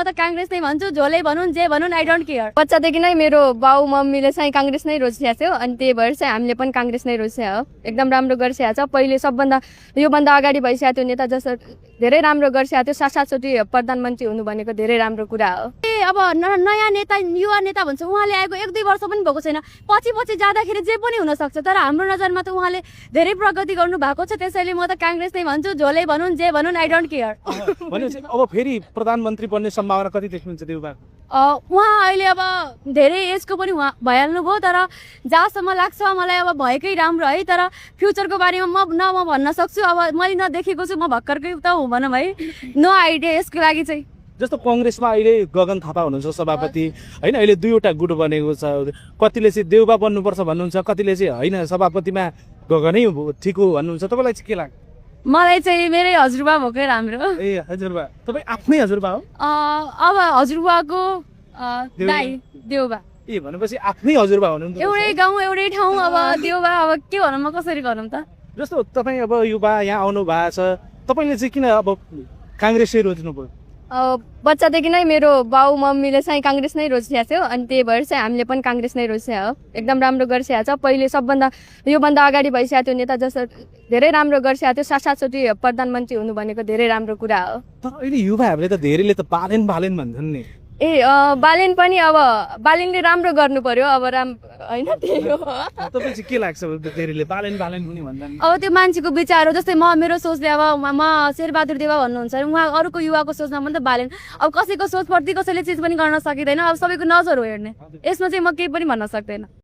म त काङ्ग्रेस नै भन्छु, झोलै भनुन् जे भनुन् आई डोन्ट केयर। बच्चादेखि नै मेरो बाउ मम्मीले चाहिँ काङ्ग्रेस नै रोजिरहेको थियो अनि त्यही भएर चाहिँ हामीले पनि काङ्ग्रेस नै रोजिरहेको हो। एकदम राम्रो गरिसकेको छ। पहिले सबभन्दा योभन्दा अगाडि भइसकेको थियो नेता जस्तो धेरै राम्रो गरिसकेको थियो। 7-7 चोटि प्रधानमन्त्री हुनु भनेको धेरै राम्रो कुरा हो। अब नयाँ नेता युवा नेता भन्छ, उहाँले आएको 1-2 वर्ष पनि भएको छैन। पछि जाँदाखेरि जे पनि हुनसक्छ, तर हाम्रो नजरमा त उहाँले धेरै प्रगति गर्नु भएको छ। त्यसैले म त काङ्ग्रेस नै भन्छु, झोलै भनुन् जे भनुन् आई डोन्ट केयर। भनेपछि अब फेरि प्रधानमन्त्री बन्ने सम्भावना कति देख्नुहुन्छ देउबा? उहाँ अहिले अब धेरै एजको पनि भइहाल्नु भयो, तर जहाँसम्म लाग्छ मलाई अब भएकै राम्रो है। तर फ्युचरको बारेमा म भन्न सक्छु, अब मैले नदेखेको छु, म भर्खरकै त हुँ भनौँ है, नो आइडिया यसको लागि चाहिँ। जस्तो कङ्ग्रेसमा अहिले गगन थापा हुनुहुन्छ सभापति होइन, अहिले 2वटा गुट बनेको छ। कतिले चाहिँ देउबा बन्नुपर्छ भन्नुहुन्छ, कतिले चाहिँ होइन सभापतिमा गगनै ठिक हो भन्नुहुन्छ। तपाईँलाई चाहिँ के लाग्छ? मलाई चाहिँ मेरै हजुरबा भएकै राम्रो। ए हजुरबा, तपाईँ आफ्नै हजुरबा हो? अब हजुरबाको दाइ देउबा। ए भनेपछि आफ्नै हजुरबा हुनुहुन्छ। एउटै गाउँ एउटै ठाउँ, अब देउबा अब के भनौँ, म कसरी गरौँ त। जस्तो तपाईँ अब युवा यहाँ आउनु भएको छ, तपाईँले चाहिँ किन अब काङ्ग्रेसै रोज्नु भयो? बच्चादेखि नै मेरो बाउ मम्मीले चाहिँ काङ्ग्रेस नै रोजिरहेको थियो अनि त्यही भएर चाहिँ हामीले पनि काङ्ग्रेस नै रोजिरहेको हो। एकदम राम्रो गरिसकेको छ। पहिले सबभन्दा योभन्दा अगाडि भइसकेको थियो नेता जस्तो धेरै राम्रो गरिसकेको थियो। 7-7 चोटि प्रधानमन्त्री हुनु भनेको धेरै राम्रो कुरा हो। तर अहिले युवाहरूले त धेरैले त बालेन भन्छन् नि। बालेन पनि अब बालेनले राम्रो गर्नु पर्यो, अब होइन त्यही हो। तपाईँ चाहिँ के लाग्छ धेरैले बालेन पनि भन्छन्? अब त्यो मान्छेको विचार हो। जस्तै मेरो सोचले अब म शेरबहादुर देउवा भन्नुहुन्छ, उहाँ अरूको युवाको सोचमा पनि त बालेन। अब कसैको सोचप्रति कसैले चिज पनि गर्न सकिँदैन। अब सबैको नजर हो हेर्ने, यसमा चाहिँ म केही पनि भन्न सक्दैन।